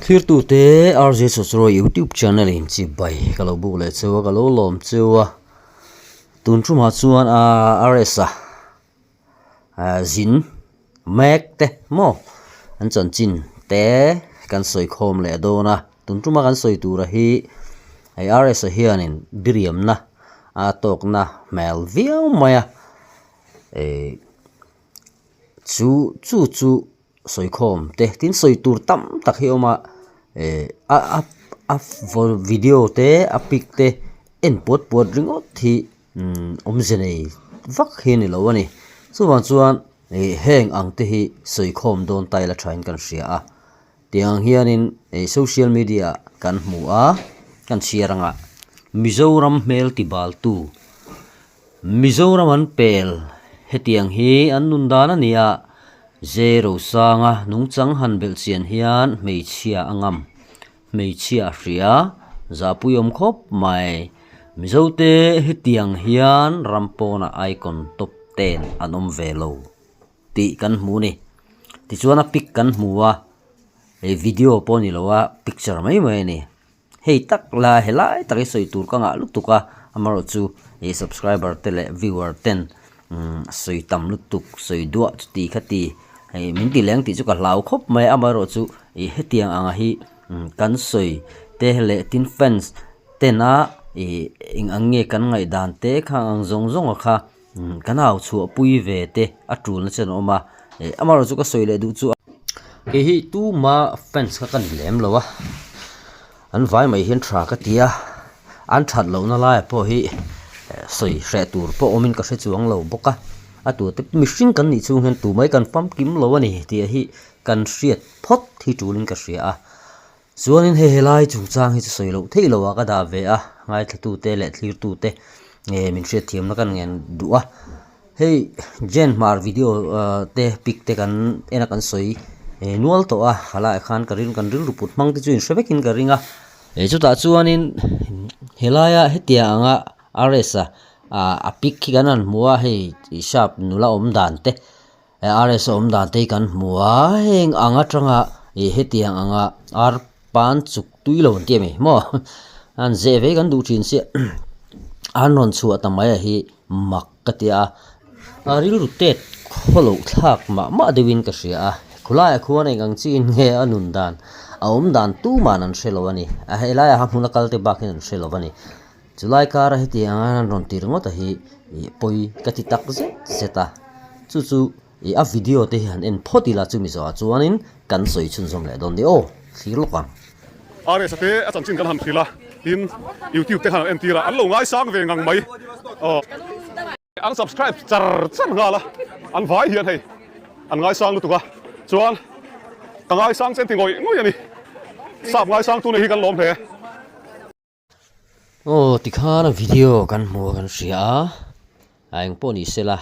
Thirtute RJ Chawchraw YouTube channel in chi bai ka lo buk leh cheu a ka lo lawm cheu a tun tumah chuan RS a zin mek te maw an chanchin te kan sawi khawm leh dawn a tun tuma kan sawi tura hi hei RS a hianin diriamna a tawkna hmel viau mai a eh chu chu chu sawi khawm te tin sawi tur tam tak hi a awm a eh a a a video te a pic te en puat puat ringawt hi umm awmze nei vak hi a ni lo a ni chuvang chuan ih heng ang te hi sawi khawm dawn ta ila thain kan hria a tiang hianin ih social media ah kan hmu a kan chhiar ang a Mizoram hmel ti bal tu Mizoram an pel hetiang hi an nun dan a ni a zero sanga nungchang han belh chian hian hmeichhia a ngam. Hmeichhia a hria, zahpui awm khawp mai. Mizote hetiang hian ram pawnah icon top ten an awm ve lo tih kan hmu ni. Tichuan a pic kan hmu a, hei video pawh ni lo a picture mai mai a ni. Hei tak la helai tak hi sawi tur ka ngah lutuk a, amaherawhchu ih subscriber te leh viewer ten umm sawi tam lutuk sawi duah chuti khati hei min ti leng tih chu ka hlau khawp mai a amaherawhchu ih hetiang anga hi kan sawi te leh tin fans tena ih eng ang nge kan ngaihdan te khang ang zawng zawng a kha kan au chhuah pui ve te a tulna chen a awm a ih amaherawhchu ka sawi leh duh chu kei hi tuma fans kha ka ni lem lo a. An vai mai hian tha ka ti a, an that lohna laiah pawh hi sawi hreh tur pawh awmin ka hre chuang lo bawk a, a tute mihring kan nih chhung hian tumai kan famkim lo a ni tih hi kan hriat phawt hi tulin ka hria a. Chuanin hei helai chungchang hi chu sawi loh theih loh ah ka dah ve a, ngaithlatute leh thlirtute nge min hriatthiamna ka ngen duh a. Hei Jen Hmar video te pic te kan en a kan sawi nual tawh a halaiah khan ka ring kan rilru put hmang te chu in hre vekin ka ring a chutah chuanin helaia hetiang anga RS a a pic khi kan han hmu a hei sap nula awm dan te RS a awm dan te hi kan hmu a heng ang atanga ih hetiang anga ar pan chuk tui lo an ti a mi maw an zeh ve kan duh thin sia an rawn chhuah ta mai a hi mak ka ti a a rilru tet khaw loh thlak mah mah deuhin ka hria a khawlaiah khuan eng ang chiin nge a nun dan a awm dan tuman an hre lo a ni a helaiah ha hmuna kal te bak hian an hre lo a ni chulai kara hetiang anga an rawn ti ringawt a hi ih pawi ka ti tak zet zet a chu chu ih a video te hi han en phawt ila chumi zawhah chuanin kan sawi chhunzawm leh dawn ni aw thlir lawk ang. RS te a chanchin kan han hrilh a, tin YouTube te khan an entir a, an lo ngaisang ve ngang mai. Aw. An subscribe char char nghal a, an vai hian hei an ngaisang lutuk a, chuan ka ngaisang chen ti ngawih ngawih a ni. Sap ngaisang tu nei hi kan lawm hle. Aw tikhan a video kan hmu a kan hria a, a eng pawh ni sela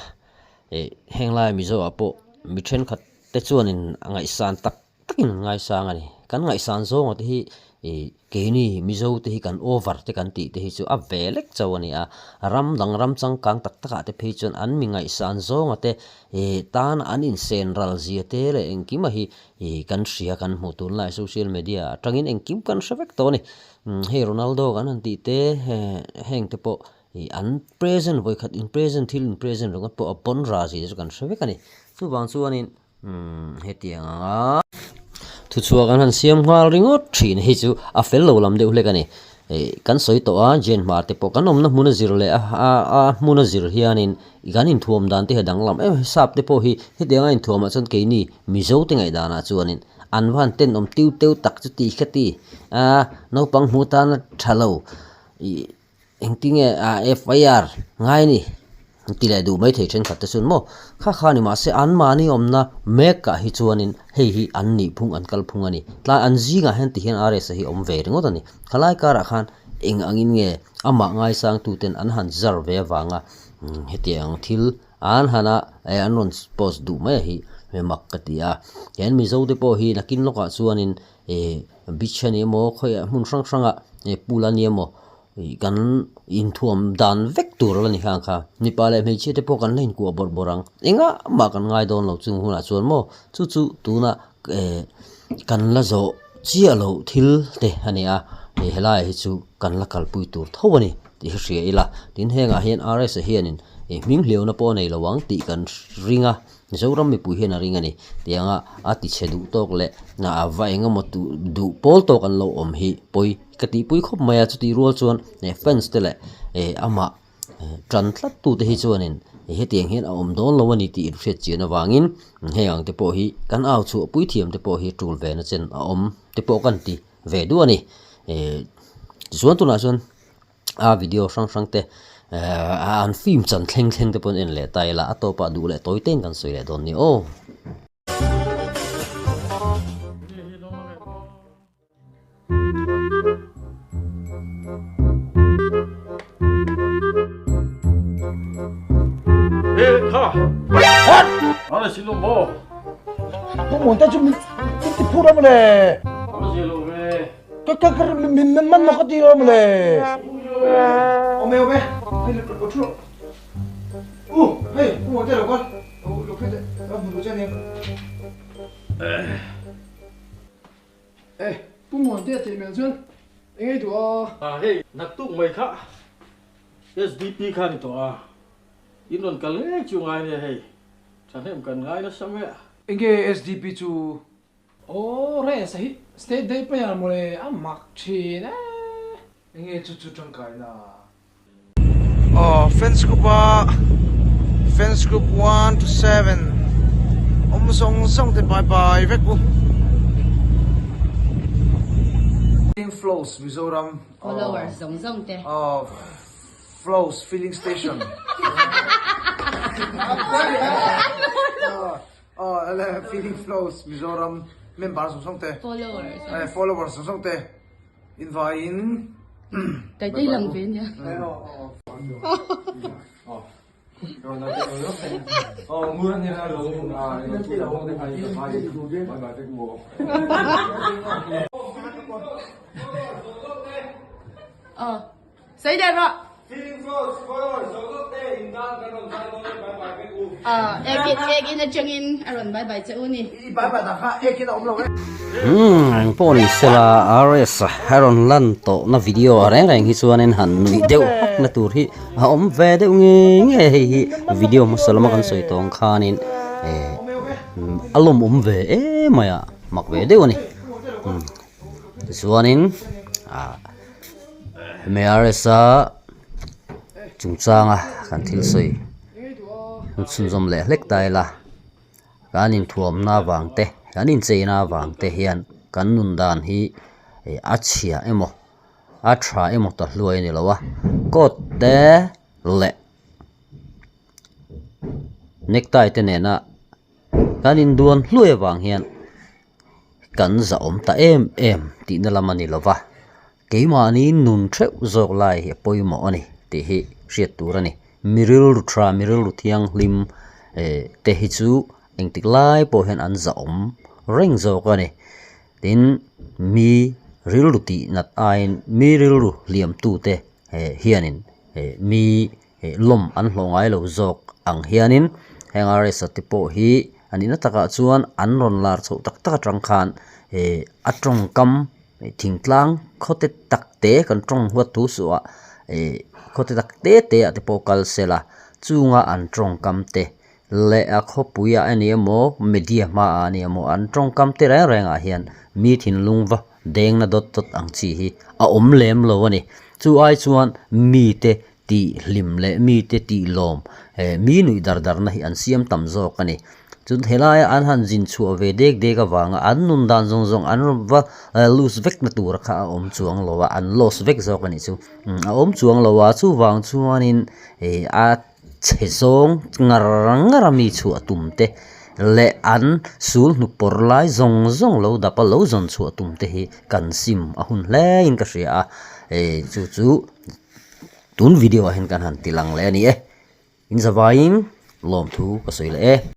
ih heng lai Mizo ah pawh mi thenkhat te chuanin a ngaihsan tak takin an ngaisang a ni. Kan ngaihsan zawnga te hi ih keini Mizo te hi kan over te kan tih te hi chu a ve lek chauh a ni a, ram dang ram changkang tak takah te phei chuan an mi ngaihsan zawnga te ih tan an insen ral zia te leh engkim a hi ih kan hria kan hmuh tunlai social media atangin engkim kan hre vek tawh a ni. Hei Ronaldo kan han tih te heng te pawh ih an present vawikhat in present thil in present ringawt pawh a pawn ra zia chu kan hre vek a ni. Chuvang chuanin hetiang anga thuchhuah kan han siam nghal ringawt thin hi chu a fel lo lam deuh hlek a ni. Ih kan sawi tawh a Jane Hmar te pawh kan awmna hmuna zir leh a a hmuna zir hianin kan inthuam dan te hi a danglam em a, sap te pawh hi hetianga inthuamah chuan keini Mizo te ngaihdanah chuanin An va han tenawm tiu teu tak chu tih kha ti a, naupang hmuh tana tha lo ih engtinge ah FIR ngai ni an ti leh duh maithei thenkhat te chuan maw kha kha ni mahse anmahni awmna mek ah hi chuanin hei hi an nih phung an kal phung a ni tlai an zingah hian ti hian RS a hi awm ve ringawt a ni khalai karah khan eng angin nge amah ngaisang tuten an han zar ve avanga hetiang thil An han a, eh an rawn post duh mai a hi hei mak ka ti a. Tihian Mizo te pawh hi nakin lawkah chuanin eh beach a ni emaw khawiah hmun hrang hrangah eh pool a ni emaw ih kan inthuam dan vek tur a la ni kha ang kha. Mipa leh hmeichhia te pawh kan la inkuah bawrh bawrh ang. Engah mah kan ngai dawn lo chung hunah chuan maw chu chu tuna eh kan la zawh. chiah loh thil te a ni a, hei helaiah hi chu kan la kalpui tur tho a ni tih hi hria ila, tin hengah hian RS-a hianin hming hliauna pawh a nei lo ang tih kan ring a, Mizoram mipui hian a ring a ni tianga a tichhe duh tawk leh a va eng emaw duh pawl tawk an lo awm hi pawi ka tihpui khawp mai a, chutih rual chuan fans te leh amah tan tlat tute hi chuanin hetiang hian a awm dawn lo a ni tih inhriat chian avangin heng ang te pawh hi kan au chhuah pui thiam te pawh hi tul ve na chen a awm te pawh kan ti ve duh a ni tichuan tunah chuan a video hrang hrang te an film chan thleng thleng te pawh an en leh ta ila a tawpah duh leh tawi te in kan sawi leh dawn ni aw. Ê, Pu Muantea tih hmel chuan eng ei duh a? A hei, naktuk mai kha SDP kha ni tawh a, in rawn kal ngei chu ngai nia hei, thahnem kan ngai nasa mai a. Enge SDP chu? Aw, Resa hi State Day payar mawle a mak thin e. Enge chu chu tangkaina? Aw fans group a fans group 1 to 7 awm zawng zawng te bye bye vek u. Flows Mizoram Followers zawng zawng te. Aw Flows filling station aw filling flows Mizoram member zawng zawng te Followers followers zawng zawng te. Invaiin. Kai tei lang ve nia. Sei der rawh. Ek ek in atangin a rawn bye bye che u ni. Umm eng pawh ni sela RS a rawn lan tawh na video ah reng reng hi chuanin han nuih deuh hak na tur hi a awm ve deuh nge nge hei hi video hmasa lama kan sawi tawng khanin eh a lawmawm ve em mai a mak ve deuh a ni umm tichuanin ah hemi RS a chungchanga kan thil sawi chhunzawm leh hlek ta ila. Kan inthuamna avang te, kan incheina avang te hian kan nun dan hi a chhia emaw a tha emaw ta hluai a ni lo a, coat te leh necktie te nena kan induan hluai avang hian kan zahawm ta em em tihna lam a ni lo va, keimahni nun theuh zawk lai hi a pawimawh a ni tih hi hriat tur a ni. Mi rilru tha, mi rilru thianghlim eh te hi chu engtik lai pawh hian an zahawm reng zawk a ni. Tin, mi rilru tih nat aiin mi rilru hliam tute eh hianin eh mi eh lawm an hlawh ngai lo zawk ang hianin heng RS-a te pawh hi a nihna takah chuan an rawn lar chhoh tak tak atang khan eh a tawngkam Thingtlang khawte tak te kan tawng huat thu suh ah ih khawte tak te te ah te pawh kal se la chunga an tawngkam te leh a khawpui ah a ni emaw media hmaah a ni emaw an tawngkam te reng reng ah hian mi thinlung va deng na dawt dawt ang chi hi a awm lem lo a ni chu ai chuan mite tih hlim leh mite tih lawm eh mi nuih dar dar na hi an siam tam zawk a ni. Chun helaia an han zin chhuah ve dek dek avanga an nun dan zawng zawng an rawn va loose vek na tura kha a awm chuang lo a, an lost vek zawk a nih chu. A awm chuang lo a, chuvang chuanin eh a chhe zawng ngar ngar a mi chhuah tum te leh an sul hnu pawr lai zawng zawng lo dap a lo zawn chhuah tum te hi kan sim a hun hle in ka hria a, eh chu chu. Tun video ah hian kan han ti lang leh a ni e. In zavaiin lawmthu ka sawi leh e.